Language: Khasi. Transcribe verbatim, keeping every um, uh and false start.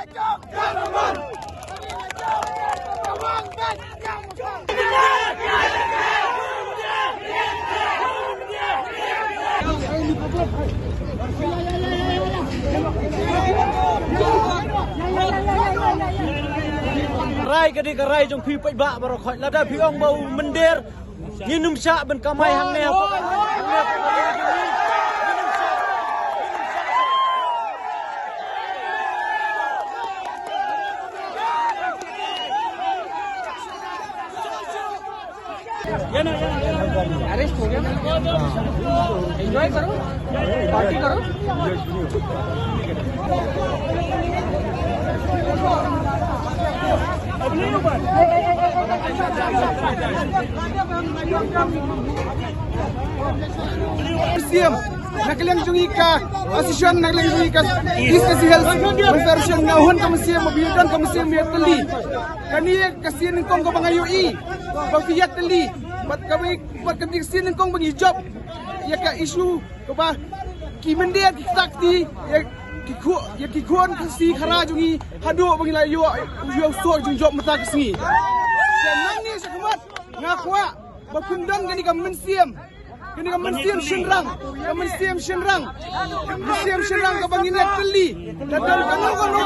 Rai ka dei ka rai jong phi paidbah baroh khoit, lada phi ong ba u mynder, ngin ym shah ban kamai hangne hapoh. अरेस्ट हो गया। एंजॉय करो, पार्टी करो। Siem, na ka liang jong i ka association, na ka liang jong i ka East Khasi Hills Women Federation, nga hun ka mynsiem, ba phi don ka mynsiem ïatylli. Kane ka sien nyngkong kaba nga ïohi ba phi ïatylli. Bad kaba, bad kane ka sien nyngkong ba ngi jop ïa ka issue kaba ki mynder ki kata kti ïa ki khun, ïa ki khun Khasi khara jong ngi, haduh ba ngi la ïoh, ïoh soh jong jop mynta ka sngi. Te nangne sha khmat nga kwah ba phin don kane ka mynsiem, kane ka mynsiem shynrang, ka mynsiem shynrang, mynsiem shynrang kaba ngin ïatylli. Te don kano kano